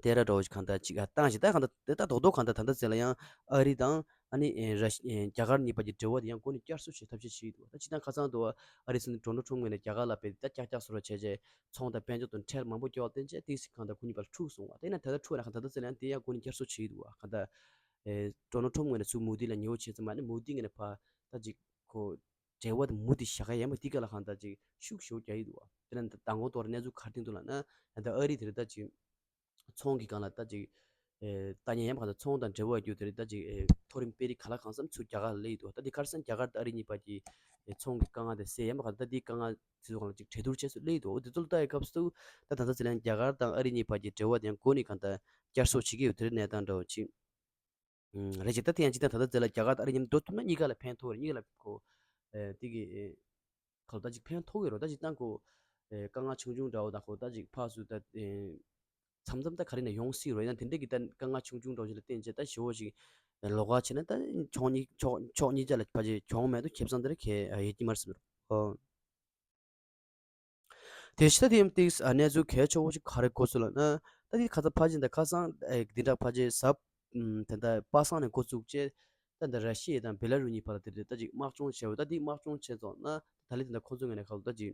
ཏེ་ར་འདྲ་བོ་ཞིག་གང་ལྟར་ཅིག་ཨ་བཏང་ཞིག་ད་གང་ལྟར་དེ་ད་རྡོག་རྡོག་གང་ལྟར་ད་ལྟ་ཚེ་ལ་ཡང་ཨ་རི་དང་ཨ་ནི་ཨེ་ར་ཤི་ཨེ་རྒྱ་གར་གཉིས་བར་གྱི་འབྲེལ་བ་དེ་ཡང་གོ་ནས་བསྐྱར་གསོ་བྱེད་ཐབས་ཤེས་བྱས་ཡོད་འདུག་ད་ཅི་ད་ཁ་སང་དུ་ཨ་རི་སྲིད་འཛིན་ཌོ་ནལ་ཊམ་ངོས་ནས་རྒྱ་གར་ལ་བལྟས་ད་ཀྱག་ཀྱག་སོ་ར་བྱས་རྗེས་ཚོང་དང་དཔལ་འབྱོར་དང་ཁྲལ་མང་པོ་སྐྱོར་བ་བརྟེན་རྗེས་ཏིག་སི་གང་ལྟར་ཁོ་གཉིས་བར་འཁྲུག་སོང་བ་དེ་ན་ད་ལྟ་འཁྲུག་ན་གང་ལྟར་ད་ཚེ་ལ་ཡང་དེ་ཡང་གོ་ནས་བསྐྱར་གསོ་བྱས་ཡོད་འདུག་བ། གང་ལྟར་ཨེ་ཌོ་ནལ་ཊམ་ངོས་ནས་ཚུར་མོ་དི་ལ་ཉེ་བོ་བྱས་ཙམ་མ་ནི་མོ་དི་ངོས་ནས་ཕར་ད་ཅིག་ཁོ་འབྲེལ་བ་དེ་མུ་མཐུད་བཞག་ག་ཡ་མ་དེ་ག་ལ་གང་ལྟར་ཅིག་ཤུགས་ཤུགས་རྒྱག་གི་འདུག་བ། དེ་ལ་མདང་དགོང་ཐོག་གནས་ཚུལ་ག་རེ་ཐོན་འདུག་ལབ་ན་ད་ཨ་རི་དེ་རེད་ད་ཅིག་ཚོང་གི་སྒང་ལ་ད་ཅིག་ཨེ་ལྟ་ཉན་ཡ་མ་གང་ལྟར་ཚོང་དང་འབྲེལ་བ་རྒྱུ་དེ་རེད་ད་ཅིག་ཨེ་མཐོ་རིམ་དཔོན་རིགས་ག་ལ་གང་འཚམ་ཚུར་རྒྱ་གར་ལ་སླེབས་ཡོད་འདུག་ད་དེ་ག་རེ་ཟེར་ན་རྒྱ་གར་དང་ཨ་རི་གཉིས་བར་གྱི་ཨེ་ཚོང་གི་དཀའ་ངལ་དེ་སེལ་ཡ་མ་གང་ལྟར་ད་དེའི་དཀའ་ངལ་དེ་ཚོ་སྒང་ལ་ཅིག་གྲོས་བསྡུར་བྱས་སུ་སླེབས་ཡོད་འདུག་འོ་དེ་ཚོ་ལ་ལྟ་ཡའི་སྐབས་སུ་ད་ད་ལྟ་ཚེ་ལ་ཡང་རྒྱ་གར་དང་ཨ་རི་གཉིས་བར་གྱི་འབྲེལ་བ་དེ་ཡང་གོ་ནས་གང་ལྟར་བསྐྱར་གསོ་བྱེད་ཀྱི་ཡོད་དེ་རེད་གནས་སྟངས་འདྲ་བོ་ཅིག་ཨུམ། རེད་ཅེས་ད་དེ་ཡང་ཅི་ད་ད་ལྟ་ཚེ་ལ་རྒྱ་གར་དང་ཨ་རི་མཉམ་དུ་འགྲོ་ཐུབ་ན་གཉིས་ཀ་ལ་ཕན་ཐོགས་རེད། གཉིས་ཀ་ལ་ཁོ་ཨེ་དེ་གི་ཨེ་ཁ་ལོ་ད་ཅིག་ཕན་ཐོགས་ཀྱི་རོ། ད་ཅིག་ད་ཁོ་ཨེ་དཀའ་ངལ་ཆུང་ཆུང་འདྲ་བོ་ད་ཁོ་ད་ཅིག་ཕར་ཚུར་ད་ཨེ་མཚམས་མཚམས་ད་ག་རེ་ན་ཡོང་སྲིད་རོ། ཡང་དེ་འདྲ་གི་ད་དཀའ་ངལ་ཆུང་ཆུང་འདྲ་བོ་ཞིག་ལ་བརྟེན་བྱས་ད་ཞེ་བོ་ཞིག་ཨེ་ལོགས་ཀ་བྱས་ན་ད་ཕྱོགས་གཉིས་ཕྱོགས་ཕྱོགས་གཉིས་ཆ་ལ་ཕལ་ཆེར་གྱོང་མེད་དུ་ཁེ་བཟང་དེ་རེད་ཁེ་ཨེ་ཡོད་ཀྱི་མ་རེད་ཟེར་རོ། དེ་ཕྱི་ད་དེ་ཡང་ཏིག་ཨ་གནས་ཚུལ་གལ་ཆེ་བོ་ཞིག་ག་རེ་གོ་ཚུལ་ལབ་ན། ད་དེ་ཁ་ཚ་ཕལ་ཆེར་ད་ཁ་སང་ཨེ་འདི་འདྲ་ཕལ་ཆེར་གཟའ་ཨམ་ད་ད་པ་སངས་ནས་འགོ་བཙུགས་བྱས། ད་ད་ར་ཤི་ཡ་དང་བེ་ལ་རུ་གཉིས་བར་ལ་དེ་རེད་ད་ཅིག་དམག་སྦྱོང་བྱས་བ། ད་དེ་དམག་སྦྱོང་བྱས་ཙང་ན་ད་ལས་ད་ད་ཁོ་ཚོ་ངོས་ནས་ཁ་ལོ་ད་ཅིག་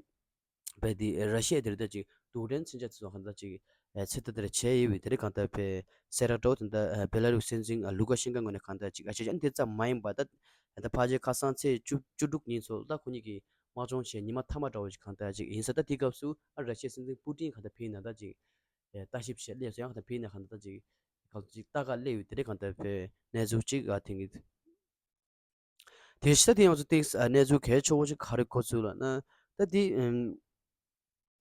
བས་དེ་ར་ཤི་ཡ་དེ་རེད་ད་ཅིག་རྡུལ་ཕྲན་མཚོན་ཆ་དེ་ཚོ་ཁ་ད་ཅིག་ཨེ་ཚེ་ད་དེར་བྱས་ཡོད་བས་དེ་རེད། གང་ལྟར་བས་གསལ་བསྒྲགས་འདྲ་བོ་དེ་ད་ཨེ་བེ་ལ་རུ་སྲིད་འཛིན་ཨ་ལུ་ཀ་ཤན་ཀ་ངོས་ནས་གང་ལྟར་ཅིག་ཨ་ཆེ་ཆེ་ཨ་ནི་དེ་ཙམ་མ་ཡིན་པ་ད་ད་ཕལ་ཆེར་ཁ་སང་ཚེས་བཅུ་བཅུ་དྲུག་ཉིན་ཚོ་ད་ཁོ་གཉིས་ཀྱི་དམག་སྦྱོང་བྱས་ཉི་མ་མཐའ་མ་འདྲ་བོ་ཞིག་གང་ལྟར་ཅིག་ཡིན་ས། ད་དེའི་སྐབས་སུ་ཨ་ར་ཤི་ཡའི་སྲིད་འཛིན་པུ་ཏིན་གང་ལྟར་ཕེབས་ན་ད་ཅིག་ཨེ་ལྟ་ཞིབ་བྱས་སླེབས་སོང་། ཡང་གང་ལྟར་ཕེབས་ན་གང་ལྟར་ད་ཅིག་གང་ཅིག་ལྟ་ག་སླེབས་ཡོད་དེ་རེད། གང་ལྟར་བས་གནས་ཚུལ་ཅིག་ཨ་ཐེངས་ཀྱི་དེ་ཕྱི་ད་དེ་ཡང་ཚོ་ཏིག་ཨ་གནས་ཚུལ་གལ་ཆེ་བོ་ཞིག་ག་རེ་གོ་ཚུལ་ལབ་ན། ད་དེ་ཨམ་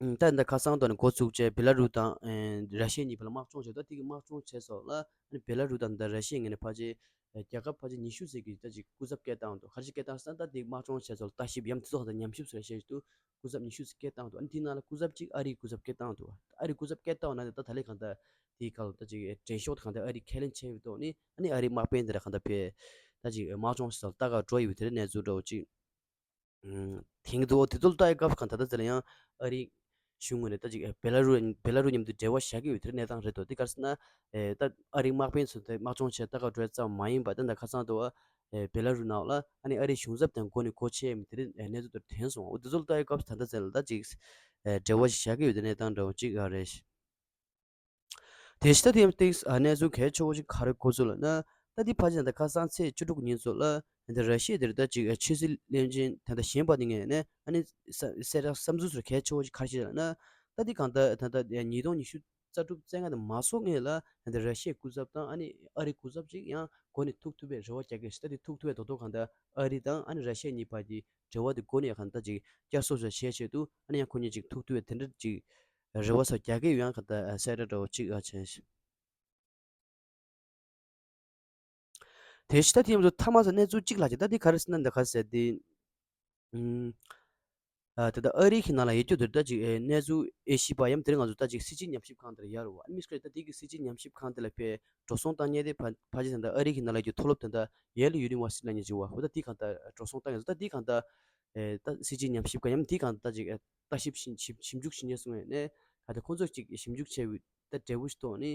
ད་ད་ཁ་སང་དོན་ནས་འགོ་བཙུགས་བྱས་བེ་ལ་རུ་དང་ཨེ་ར་ཤི་ཡ་གཉིས་བར་ལ་དམག་སྦྱོང་བྱས། ད་དེ་གི་དམག་སྦྱོང་བྱས་སོགས་ལ་ཨ་ནི་བེ་ལ་རུ་དང་ད་ར་ཤི་ཡ་ངོས་ནས་ཕལ་ཆེར་རྒྱལ་ཁབ་ཕལ་ཆེར་ཉི་ཤུ་ཙམ་གྱིས་ད་ཅིག་སྐུ་ཚབ་སྐད་བཏང་འདུག་ག་རེ་ཅིག་སྐད་བཏང་ཟེར་ན་ད་དེ་དམག་སྦྱོང་བྱས་སོགས་ལ་ལྟ་ཞིབ་ཡམ་དེ་ཚོ་གང་ལྟར་ཉམས་ཞིབ་ཟེར་བཤད་འདུག་སྐུ་ཚབ་ཉི་ཤུ་ཙམ་སྐད་བཏང་འདུག་ཨ་ནི་དེའི་ནང་ལ་སྐུ་ཚབ་གཅིག་ཨ་རིའི་སྐུ་ཚབ་སྐད་བཏང་འདུག་ཨ་རིའི་སྐུ་ཚབ་སྐད་བཏང་ན་ད་ད་ལས་གང་ལྟར་དེའི་སྐབས་ལ་ད་ཅིག་འགྲན་ཤོག་གང་ལྟར་ཨ་རིའི་ཁས་ལེན་བྱས་པའི་ཐོག་ནས་ཨ་ནི་ཨ་རིའི་དམག་དཔོན་དེ་ལ་གང་ལྟར་བས་ད་ཅིག་དམག་སྦྱོང་བྱས་སོགས་ལ་ལྟ་ག་འགྲོ་ཡི་བས་དེ་འདྲའི་གནས་ཚུལ་འདྲ་བོ་ཅིག་ཨུམ། དེང་དུ་དེ་ཚོ་ལ་ལྟ་ཡི་སྐབས་གང་ད་ལྟ་ཚེ་ལ་ཡང་ཨ་རིའི་གཞུང་ངོས་ནས་ད་ཅིག་ཨེ་བེ་ལ་རུ་བེ་ལ་རུ་མཉམ་དུ་འབྲེལ་བ་བཞག་གི་ཡོད་དེ་གནས་སྟངས་རེད་འདུག་དེ་ག་རེ་ཟེར་ན་ཨེ་ད་ཨ་རིའི་དམག་དཔོན་ཚོ་དེ་དམག་སྦྱོང་བྱས་ལྟ་ག་འགྲོ་ཡ་ཙམ་མ་ཡིན་པ་ད་ད་ཁ་སང་དུ་ཨེ་བེ་ལ་རུ་ནང་ལ་ཨ་ནི་ཨ་རིའི་གཞུང་ཚབ་དང་སྒོ་ནས་སྒོ་ཕྱེ་ཡ་མི་དེ་རིགས་ཨེ་གནས་ཚུལ་དེ་ཐོན་སོང་། འོ་དེ་ཚོ་ལ་ལྟ་ཡི་སྐབས་ད་ལྟ་ཚེ་ལ་ད་ཅིག་ཨེ་འབྲེལ་བ་ཞིག་བཞག་གི་ཡོད་དེ་གནས་སྟངས་འདྲ་བོ་ཅིག་ཨ་རེད། དེ་ཕྱི་ད་དེ་ཡང་ཏིག་ཨ་གནས་ཚུལ་གལ་ཆེ་བོ་ཞིག་ག་རེ་གོ་ཚུལ་ལབ་ན། ད་ ད་འདི་ཕལ་ཆེར་ད་ཁ་སང་ཚེས་བཅུ་དྲུག་ཉིན་ཚོ་ལ་ད་ར་ཤི་ཡ་དེར་ད་ཅིག་ཆོས་སྲིད་བློན་ཆེན་ད་ད་གཞན་པ་དེ་ངས་ནས་ཨ་ནི་ས་གསལ་བསྒྲགས་བསམ་ཚུལ་ཟུར་གལ་ཆེ་བོ་ཅིག་ག་རེ་བྱས་ན། ད་འདི་གང་ལྟར་ད་ལྟ་ཉིས་སྟོང་ཉི་ཤུ་རྩ་དྲུག་བཙན་ང་དང་མ་སོང་ངེས་ལ་ད་ར་ཤི་ཡའི་སྐུ་ཚབ་དང་ཨ་ནི་ཨ་རིའི་སྐུ་ཚབ་ཅིག་ཡང་སྒོ་ནས་ཐུག་ཐུབ་པའི་རེ་བ་རྒྱག་གི་ཞིག་ད་འདི་ཐུག་ཐུབ་པའི་རྡོག་རྡོག་གང་ལྟར་ཨ་རི་དང་ཨ་ནི་ར་ཤི་ཡ་གཉིས་བར་གྱི་འབྲེལ་བ་དེ་སྒོ་ནས་གང་ལྟར་ཅིག་བསྐྱར་གསོ་བྱ་བྱས་ཆེད་དུ་ཨ་ནི་ཡང་ཁོ་གཉིས་ཅིག་ཐུག་ཐུབ་པའི་དེ་འདྲ་ཅིག་རེ་བ་སོགས་རྒྱག་གི་ཡོད། ཡང་གང་ལྟར་གསལ་བསྒྲགས་འདྲ་བོ་ཅིག་ཨ་བྱས་ཤིང་། དེ་ཕྱི་ད་དེ་ཡིན་དུས་མཐའ་མ་ས་གནས་ཚུལ་གཅིག་ལ་ཅིག་ད་དེ་ག་རེ་ཟེར་ན་འདི་ག་ཟེར་དེ། ཨུམ། ཨ་དེ་ད་ཨ་རི་གི་ནང་ལ་ཡོད་རྒྱུ་དེ་ད་ཅིག་ཨེ་གནས་ཚུལ་ཨེ་ཤི་པ་ཡམ་དེ་རིང་ང་ཚོ་ད་ཅིག་སྲིད་སྤྱི་ཉམས་ཞིབ་ཁང་དེར་ཡར་རུ་བ་ཨ་མི་སྐད་ད་དེ་གི་སྲིད་སྤྱི་ཉམས་ཞིབ་ཁང་དེ་ལ་ཕེ་འགྲོ་སོང་བཏང་མཁན་དེ་ཕ་ཕ་ཅི་ད་ད་ཨ་རི་གི་ནང་ལ་ཡོད་རྒྱུ་མཐོ་སློབ་དེ་ད་ཡེལ་ཡུ་ནི་ཝར་སི་ཊི་ལ་ཉེ་ཅིག་བ་ཧོ་ད་དེ་གང་ད་འགྲོ་སོང་བཏང་ཡོད་ད་དེ་གང་ད་ཨེ་ད་སྲིད་སྤྱི་ཉམས་ཞིབ་ཁང་ཡམ་དེ་གང་ད་ཅིག་ཨེ་ལྟ་ཞིབ་ཞིབ་ཞིབ་ཞིབ་འཇུག་བྱེད་མཁན་སོང་ངས་ནས་ག་ད་ཁོང་ཚོ་ཅིག་ཞིབ་འཇུག་བྱས་ཡོད། ད་འབྲས་བུ་ཞིག་ཐོག་ནི་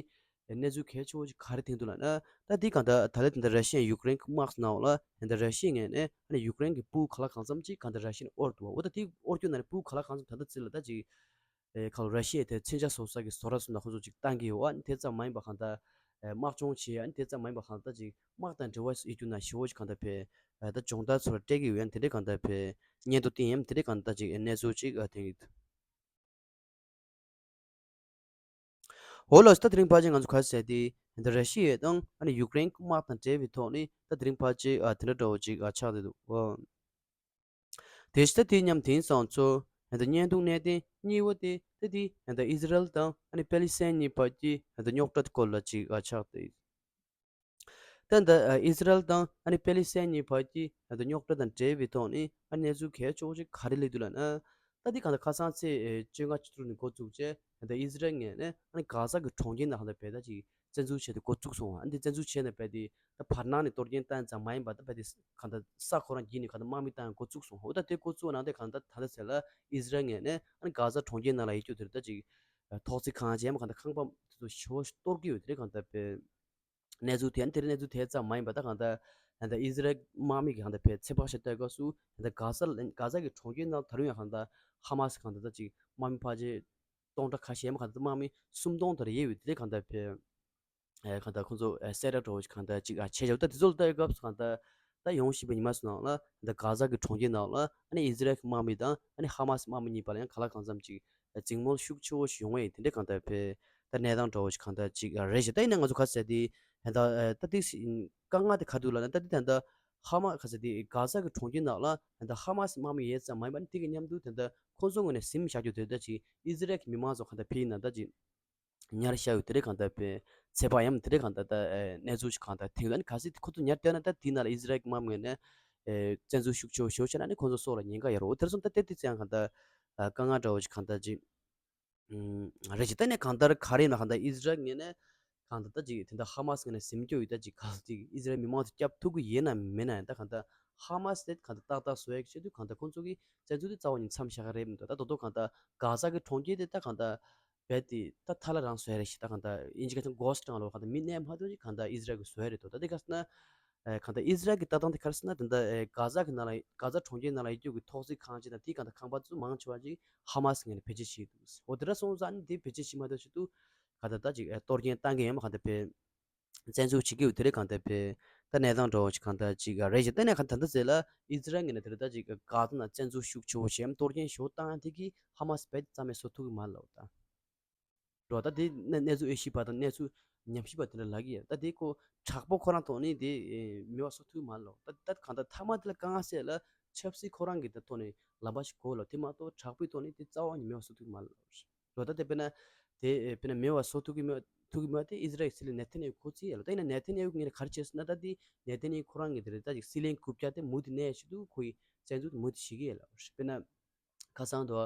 གནས་ཚུལ་གལ་ཆེ་བོ་ཞིག་ག་རེ་ཐོན་འདུག་ལབ་ན། ད་འདི་གང་ལྟར་ད་ལན་དེ་འདྲ་ར་ཤི་ཡ་ཡུཀ་རེན་གྱི་དམག་ནང་ལ་དེ་འདྲ་ར་ཤི་ཡ་ངོས་ནས་ཨ་ནི་ཡུཀ་རེན་གྱི་སྤུ་གུ་ག་ལ་གང་འཚམ་ཅིག་གང་ལྟར་ར་ཤི་ཡ་ནས་དབོར་འདུག་འོ་ད་དེ་དབོར་རྒྱུ་ན་ནི་སྤུ་གུ་ག་ལ་གང་འཚམ་ད་ལྟ་ཚིག་ལ་ད་ཅིག་ཨེ་ག་ལ་ར་ཤི་ཡ་དེ་མཚོན་ཆ་བཟོ་ས་གི་བཟོ་གྲྭ་སོགས་ལ་ཁོ་ཚོ་ཅིག་བཏང་གི་ཡོད། ཨ་ནི་དེ་ཙམ་མ་ཡིན་པ་གང་ལྟར་ཨེ་དམག་སྦྱོང་བྱེད། ཨ་ནི་དེ་ཙམ་མ་ཡིན་པ་གང་ལྟར་ཅིག་དམག་དང་འབྲེལ་བ་ཡོད་རྒྱུ་ན་ཞེ་བོ་ཅིག་གང་ལྟར་ཕེ་ཨེ་ད་སྦྱོང་བརྡར་ཚོ་ལ་སྤྲད་ཀྱི་ཡོད། ཨ་ནི་དེ་འདྲའི་གང་ལྟར་ཕེ་སྙན་ཐོ་བཏིང་ཡ་དེ་འདྲའི་གང་ལྟར་ཅིག་གནས་ཚུལ་ཅིག་ཨ་ཐོན་གྱི་འདུག་འོ་ལགས་སོ། ད་དེ་རིང་ཕལ་ཆེར་ང་ཚོ་ག་རེ་ཟེར་དེ་འདི་ར་ཤི་ཡ་དང་ཨ་ནི་ཡུཀ་རེན་དམག་དང་འབྲེལ་བའི་ཐོག་ནས་ད་དེ་རིང་ཕལ་ཆེར་ཨ་དེ་འདྲ་འདྲ་བོ་ཅིག་ཨ་ཆགས་བསྡད་འདུག་འོ། དེ་བཞིན་ད་དེ་མཉམ་དེང་སང་ཚོ་ད་བརྙན་ཐུང་གནད་དོན་གཉིས་པ་དེ་ད་དེ་ད་ཨི་ཟི་རལ་དང་ཨ་ནི་པེ་ལི་སི་ཐན་གཉིས་བར་གྱི་ད་རྙོག་དྲ་སྐོར་ལ་ཅིག་ཨ་ཆགས་བསྡད། ད་ལྟ་ཨི་ཟི་རལ་དང་ཨ་ནི་པེ་ལི་སི་ཐན་གཉིས་བར་གྱི་ད་ལྟ་རྙོག་དྲ་དང་འབྲེལ་བའི་ཐོག་ནས་ཨ་གནས་ཚུལ་གལ་ཆེ་བོ་ཅིག་ག་རེ་སླེབས་འདུག་ལབ་ན། ད་འདི་གང་ལྟར་ཁ་སང་ཚེས་བཅོ་ལྔ་ཕྱི་དྲོ་ནས་འགོ་བཙུགས་བྱས་ད་ལྟ་ཨི་ཟི་རལ་ངོས་ནས་ཨ་ནི་གྷ་ཟ་གི་གྲོང་ཁྱེར་ནང་ད་ལྟ་བལ་ད་ཅིག་བཙན་འཛུལ་བྱས་ཏེ་འགོ་བཙུགས་སོང་བ། ཨ་འདི་བཙན་འཛུལ་བྱས་ནས་བལ་དེ་ད་བར་སྣང་ནས་གཏོར་སྐྱོན་བཏང་ཙམ་མ་ཡིན་པ་ད་བལ་དེ་གང་ལྟར་ས་ཁོ་རང་བརྒྱུད་ནས་གང་ལྟར་དམག་མི་བཏང་འགོ་བཙུགས་སོང་། འོ་ད་དེ་འགོ་བཙུགས་ནང་དེ་གང་ལྟར་ད་ལྟ་ཚེ་ལ་ཨི་ཟི་རལ་ངོས་ནས་ཨ་ནི་གྷ་ཟ་གྲོང་ཁྱེར་ནང་ལ་ཡོད་རྒྱུ་དེ་ད་ཅིག་ཐོག་བརྩེགས་ཁང་ཅན་མ་གང་ལྟར་ཁང་པ་དེ་ཚོ་ཞེ་བོ་གཏོར་གྱི་ཡོད་དེ་གང་ལྟར་བལ། གནས་ཚུལ་དེ་ཡང་དེ་རིང་གནས་ཚུལ་དེ་ཙམ་མ་ཡིན་པ་ད་གང་ལྟར་ད་ལྟ་ཨི་ཟི་རལ་དམག་མི་གིས་གང་ལྟར་བལ་ཚོད་དཔག་བྱས་ལྟ་སྐབས་སུ་ད་ལྟ་གྷ་ཟ་གྷ་ཟ་གི་གྲོང་ཁྱེར་ནང་ད་རུང་ཡང་གང་ལྟར་ཧ་མ་སི་གང་ལྟར་ད་ཅིག་དམག་མི་ཕལ་ཆེར་སྟོང་ཕྲག་ཁ་ཤས་མ་གང་ལྟར་དམག་མི་སུམ་སྟོང་ལྟར་ཡོད་པའི་དེ་གང་ལྟར་བལ་ཨེ་གང་ལྟར་ཁོང་ཚོ་ཨེ་གསལ་བསྒྲགས་འདྲ་བོ་ཞིག་གང་ལྟར་ཅིག་ཨ་བྱས་བཞག་ད་དེ་ཚོ་ལ་ལྟ་སྐབས་སུ་གང་ལྟར་ད་ཡོང་བཞིན་པའི་ཉི་མ་ཚོ་ནང་ལ་ད་གྷ་ཟ་གི་གྲོང་ཁྱེར་ནང་ལ་ཨ་ནི་ཨི་ཟི་རལ་གི་དམག་མི་དང་ཨ་ནི་ཧ་མ་སི་དམག་མི་གཉིས་བར་ལ་ཡང་གང་ལ་གང་འཚམ་ཅིག་འཛིང་མོལ་ཤུགས་ཆེ་བོ་ཞིག་ཡོང་བ་ཡིན། དེ་འདྲའི་གང་ལྟར་བལ་ད་གནས་སྟངས་འདྲ་བོ་ཞིག་གང་ལྟར་ཅིག་རེད་ཤག་ད་ཡིན་ན་ང་ཚོ་ག་ཟེར་དེ་ད་ད་དེ་དཀའ་ངལ་དེ་ག་འདུག་ལབ་ན་ད་དེ་ད་ད་ཧ་མ་ག་ཟེར་དེ་གྷ་ཟ་གི་གྲོང་ཁྱེར་ནང་ལ་ད་ཧ་མ་སི་དམག་མི་ཡོད་ཙམ་མ་ཡིན་པ་ནི་དེ་གི་མཉམ་དུ་ད་ད་ཁོང་ཚོ་ངོས་ནས་ཟིན་བཞག་རྒྱུ་དེ་ད་ཅིག་ཨི་ཟི་རལ་གི་མི་མང་ཚོ་གང་ལྟར་བལ་ཡིན་ན་ད་ཅིག་ཉར་བཞག་ཡོད་དེ་འདྲའི་གང་ལྟར་བལ་ཚད་པ་ཡང་དེ་འདྲའི་གང་ལྟར་ད་གནས་ཚུལ་ཞིག་གང་ལྟར་ཐེངས་ད་ནི་ག་ཟེར་ཁོ་ཚོ་ཉར་བསྡད་ན་ད་དེ་ནང་ལ་ཨི་ཟི་རལ་གི་དམག་མི་ངོས་ནས་བཙན་འཛུལ་ཤུགས་ཆེ་བོ་ཞིག་བྱས་ན་ནི་ཁོང་ཚོ་སྲོག་ལ་ཉེན་ཁ་ཡོད་རེད། འོ་དེར་སོང་ད་དེ་དེ་ཚོ་ཡང་གང་ལྟར་དཀའ་ངལ་འདྲ་བོ་ཞིག་གང་ལྟར་ཅིག་རེད་ཅིག་ད་ནས་གང་ལྟར་ག་རེ་ཡིན་ན་གང་ལྟར་ཨི་ཟི་རལ་ངོས་ནས་གང་ལྟར་ད་ཅིག་དེ་འདྲ་ཧ་མ་སི་ངོས་ནས་ཟིན་རྒྱུ་ཡོད་ད་ཅིག་ག་ཅིག་ཨི་ཟི་རལ་མི་མང་ཚོ་སྐྱབས་ཐུབ་ཀྱི་ཡོད་ན་མེད་ན་ཡང་ད་གང་ལྟར་ཧ་མ་སི་དེ་གང་ལྟར་ཏག་ཏག་བཟོ་ཡག་ཆེད་དུ་གང་ལྟར་ཁོང་ཚོ་གི་བཙན་འཛུལ་དེ་རྩ་བ་ཉིད་མཚམས་བཞག་གི་རེད་མི་འདུག་ད་དོ་དོ་གང་ལྟར་གྷ་ཟ་གི་གྲོང་ཁྱེར་དེ་ད་གང་ལྟར་རྦད་དེ་ད་ཐ་ལ་རང་བཟོ་ཡ་རེད་ཤག་ད་གང་ལྟར་ཨིན་ཇི་སྐད་ཐོག་གྷོ་སི་ཊི་ཊའུན་ལབ་གང་ལྟར་མི་གནས་མ་ཐུབ་ཅིག་གང་ལྟར་ཨི་ཟི་རལ་གྱིས་བཟོ་ཡ་རེད་འདུག་ད་དེ་ག་ཟེར་ན་ཨེ་གང་ལྟར་ཨི་ཟི་རལ་གྱི་ལྟ་སྟངས་དེ་ག་རེ་ཟེར་ན་དེ་འདྲ་ཨེ་གྷ་ཟ་གི་ནང་ལ་གྷ་ཟ་གྲོང་ཁྱེར་ནང་ལ་ཡོད་རྒྱུ་གི་ཐོག་བརྩེགས་ཁང་ཆེན་དང་དེའི་གང་ལྟར་ཁང་པ་ཚོ་མང་ཆེ་བ་ཅིག་ཧ་མ་སི་ངོས་ནས་བེད་སྤྱོད་བྱེད་ཀྱི་འདུག་འོ་དེ་འདྲ་སོང་ཙང་ཨ་ནི་དེ་བེད་སྤྱོད་བྱེད་མ་ཐུབ་ཆེད་དུ་གང་ལྟར་ད་ཅིག་ཨེ་གཏོར་སྐྱོན་བཏང་གི་ཡོད་མ་གང་ལྟར་བེད་བཙན་འཛུལ་བྱེད་ཀྱི་ཡོད་དེ་རེད་གང་ལྟར་བེད་ད་གནས་སྟངས་འདྲ་བོ་ཞིག་གང་ལྟར་ཅིག་རེད་ཅིག་ད་ནས་གང་ལྟར་ད་ཟེར་ལ་ཨི་ཟི་རལ་ངོས་ནས་དེ་རེད་ད་ཅིག་གྷ་ཟ་ནང་བཙན་འཛུལ་ཤུགས་ཆེ་བོ་བྱས་གཏོར་སྐྱོན་ཞེ་པོ་བཏང་ཡ་དེ་གིས་ཧ་མ་སི་རྦད་དེ་རྩ་མེད་བཟོ་ཐུབ་ཀྱི་མ་རེད་ལབ་ད། རོ་ད་དེ་གནས་གནས་ཚུལ་དབྱེ་ཞིབ་པ་དང་གནས་ཚུལ་ཉམས་ཞིབ་པ་དེ་འདྲ་ལབ་ཀྱི་ཡོད། ད་དེ་ཁོ་དྲག་པོ་ཁོ་རང་ཐོག་ནས་དེ་ཨེ་མེད་པ་བཟོ་ཐུབ་མ་རེད་ལོ། ད་ད་གང་ལྟར་མཐའ་མ་དེ་ལ་དཀའ་ངལ་སེལ་ལ་ཆབ་སྲིད་ཁོ་རང་གི་དེ་ཐོག་ནས་ལམ་པ་ཞིག་དགོས་ལོ། དེ་མ་གཏོགས་དྲག་པོའི་ཐོག་ནས་དེ་རྩ་བ་ཉིད་མེད་པ་བཟོ་ཐུབ་མ་རེད་ལོ། རོ་ད་དེ་དཔེར་ན་དེ་ཨེ་དཔེར་ན་མེད་པ་བཟོ་ཐུབ་ཀྱི་མེད་ཐུབ་ཀྱི་མེད་དེ་ཨི་ཟི་རལ་གྱི་སྲིད་བློན་ནེ་ཐན་ཡ་ཧུ་ཁོ་ཚོས་ཡ་ལོ། ད་ཡིན་ན་ནེ་ཐན་ཡ་ཧུ་ངོས་ནས་ག་རེ་བྱས་སོང་ན་ད་དེ་ནེ་ཐན་ཡ་ཧུ་ཁོ་རང་གི་དེ་རེད་ད་ཅིག་སྲིད་བློན་རྐུབ་བཀྱག་དེ་མུ་མཐུད་གནས་ཡ་ཆེད་དུ་ཁོ་ཡི་བཙན་འཛུལ་དེ་མུ་མཐུད་བྱེད་ཀྱི་ཡ་ལོ། དཔེར་ན། ཁ་སང་དུ།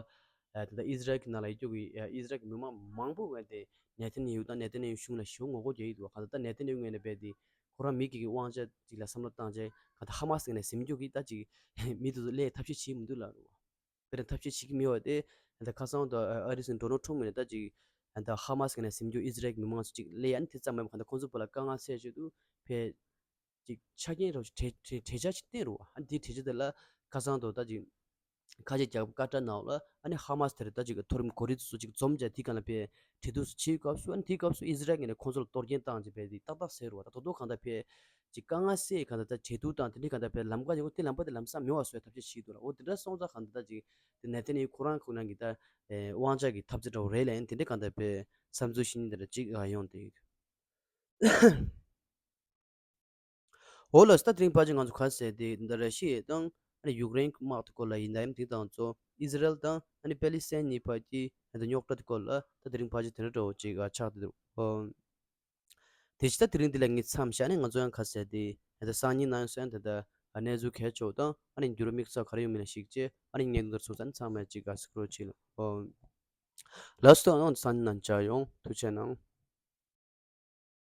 ཨ་དེ་ལྟར་ཨི་ཟི་རལ་གྱི་ནང་ལ་ཡོད་རྒྱུ་གི་ཨ་ཨི་ཟི་རལ་གྱི་མི་མང་མང་པོ་ངོས་དེ་ནེ་ཐན་ཡ་ཧུ་དང་ནེ་ཐན་ཡ་ཧུ་གཞུང་ལ་ཞེ་པོ་ངོ་རྒོལ་རྒྱག་གི་འདུག་གང་ལྟར་ད་ནེ་ཐན་ཡ་ཧུ་ངོས་ནས་རྦད་དེ་ཁོ་རང་མི་སྒེར་གྱི་དབང་ཆ་ཅིག་ལ་བསམ་བློ་བཏང་རྗེས་གང་ལྟར་ཧ་མ་སི་ངོས་ནས་ཟིན་རྒྱུ་གི་ད་ཅིག་མི་དེ་ཚོ་སླེབས་ཐབས་ཤེས་བྱེད་མི་འདུག་ལབ་རེད་བ། དཔེར་ན་ཐབས་ཤེས་བྱེད་ཀྱི་མེད་པ་དེ་ད་ཁ་སང་དུ་ཨ་རི་སྲིད་འཛིན་ཌོ་ནལ་ཊམ་ངོས་ནས་ད་ཅིག་ད་ཧ་མ་སི་ངོས་ནས་ཟིན་རྒྱུ་ཨི་ཟི་རལ་གྱི་མི་མང་ཚོ་ཅིག་སླེབས་ཡ་ནི་དེ་ཙམ་མ་ཡིན་པར་གང་ལྟར་ཁོང་ཚོ་བར་ལ་དཀའ་ངལ་སེལ་ཆེད་དུ་ཕེ། ཅིག་ཆ་རྐྱེན་རོ་ཞིག་གྲོས་གྲོས་གྲོས་འཆར་ཞིག་བཏིང་རུང་ཨ་ནི་དེའི་གྲོས་འཆར་དེ་ལ་ཁ་སང་དུ་ད་ཅིག་ཁ་ཆེ་རྒྱལ་ཁབ་ཀ་ཏར་ནང་ལ་ཨ་ནི་ཧ་མ་སི་དེར་ད་ཅིག་མཐོ་རིམ་གོ་སྒྲིག་ཚོ་ཅིག་འཛོམས་བྱས་དེའི་སྒང་ལ་ཕེ་གྲོས་བསྡུར་བྱེད་སྐབས་སུ་ཨ་ནི་དེའི་སྐབས་སུ་ཨི་ཟི་རལ་ངོས་ནས་ཁོང་ཚོ་ལ་གཏོར་སྐྱོན་བཏང་རྗེས་ཕེ་དེ་ཏག་ཏག་ཟེར་རུ་བ་ད་དོ་དོ་གང་ལྟར་ཕེ་ ཅིག་དཀའ་ངལ་སེལ་གང་ལྟར་ད་བྱེད་དུ་དང་དེ་འདྲའི་གང་ལྟར་པའི་ལམ་ཁ་ཅིག་འོ་དེ་ལམ་པ་དེ་ལམ་སང་མེད་པ་བཟོ་ཐབས་ཤེས་བྱེད་འདུག་ལ། འོ་དེ་འདྲ་སོང་ཙང་གང་ལྟར་ད་ཅིག་དེ་ནེ་ཐན་ཡ་ཁོ་རང་ཁོ་རང་གི་ད་དབང་ཆ་གི་འཐབ་རྩོད་འདྲ་བོ་རེད་ལ། ཡིན་དེ་འདྲའི་གང་ལྟར་པའི་བསམ་ཚུལ་ཤེས་ཉེན་དེ་འདྲ་ཅིག་ཡོང་དེ། འོ་ལགས་སོ། ད་དེ་རིང་ཕལ་ཆེར་ང་ཚོ་ག་ཟེར་དེ་འདི་ར་ཤི་ཡ་དང་ཨ་ནི་ཡུཀ་རེན་དམག་དེ་སྐོར་ལ་ཡིན་ད་ཡིན་དེ་དང་ཚོ་ཨི་ཟི་རལ་དང་ཨ་ནི་པེ་ལི་སི་ཐན་གཉིས་བར་གྱི་ཨ་ནི་རྙོག་དྲ་དེ་སྐོར་ལ་ད་དེ་རིང་ཕལ་ཆེར་དེ་འདྲ་འདྲ་བོ་ཅིག་ཆགས་བསྡད་འདུག། ཨོ། དེ་ཕྱི་ད་དེ་རིང་འདི་ལ་ངས་མཚམས་བཞག་ནས་ང་ཚོ་ཡང་ག་ཟེར་དེ་ཨ་ད་སང་ཉིན་ནང་སོན་དེ་ད་གནས་ཚུལ་གལ་ཆེ་བ་དང་ཨ་ནི་འགྱུར་བ་དམིགས་བསལ་ག་རེ་ཡོང་མིན་ལ་གཞིགས་བྱས་ཨ་ནི་ངས་འདི་ཚོ་ཚང་མ་ཅིག་ག་སི་ཀྲོ་ལ་ཨོ། ལགས་སོ། ཨང་སང་ཉིན་ནང་མཇལ་ཡོང་། ཐུགས་རྗེ་གནང་།